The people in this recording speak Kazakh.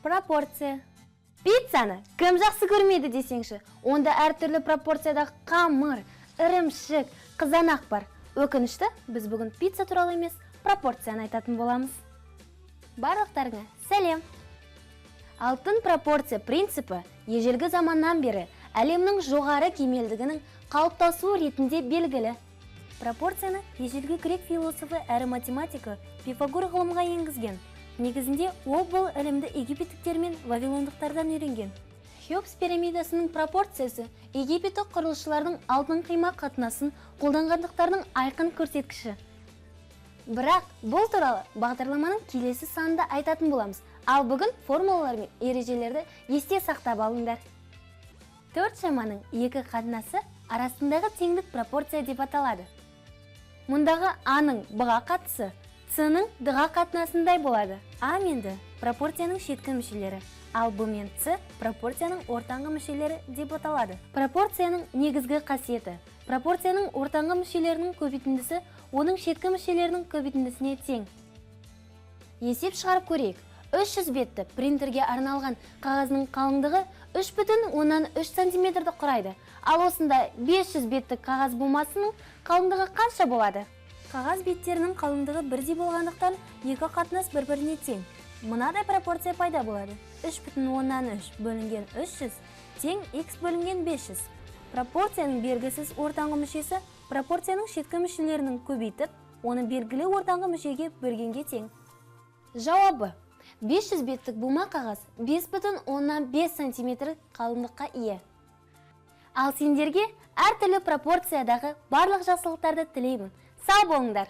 Пропорция. Пиццаны кім жақсы көрмейді десеңші? Онда әртүрлі пропорциядағы қамыр, ірімшік, қызанақ бар. Өкінішті, біз бүгін пицца туралы емес, пропорцияны айтатын боламыз. Барлықтарыңа сәлем! Алтын пропорция принципі ежелгі заманнан бері әлемнің жоғары кемелдігінің қалыптасуы ретінде белгілі. Пропорцияны ежелгі грек философы әрі математикі Пифагор ғылымға енгізген. Негізінде ол бұл ілімді египеттіктер мен вавилондықтардан үйренген. Хеопс пирамидасының пропорциясы египеттік құрылысшылардың алтын қима қатынасын қолданғандықтарының айқын көрсеткіші. Бірақ бұл туралы бағдарламаның келесі санында айтатын боламыз. Ал бүгін формулалар мен ережелерді есте сақтап алыңдар. Төрт шаманың екі қатынасы арасындағы теңдік пропорция деп аталады. Мұндағы А-ның Б-ға қатысы С-ның Д-ға қатынасындай болады. А мен Д пропорцияның шеткі мүшелері, ал Б мен С пропорцияның ортаңғы мүшелері деп аталады. Пропорцияның негізгі қасиеті: пропорцияның ортаңғы мүшелерінің көбейтіндісі оның шеткі мүшелерінің көбейтіндісіне тең. Есеп шығарып көрейік. 300 бетті принтерге арналған қағазының қалыңдығы 3,3 сантиметрді құрайды. Ал осындай 500 беттік қағаз бумасының қалыңдығы қанша болады? Қағаз беттерінің қалыңдығы бірдей болғандықтан, екі қатынас бір-біріне тең. Мынадай пропорция пайда болады: 3,3 бөлінген 300 тең x бөлінген 500. Пропорцияның белгісіз ортаңғы мүшесі пропорцияның шеткі мүшелерінің көбейтіп, оны белгілі ортаңғы мүшеге бөлгенге тең. Жауабы: 500 беттік бума қағаз 5,5 сантиметр қалыңдыққа ие. Ал сендерге әртүрлі пропорциядағы барлық жақсылықтарды тілеймін. Сау болыңдар!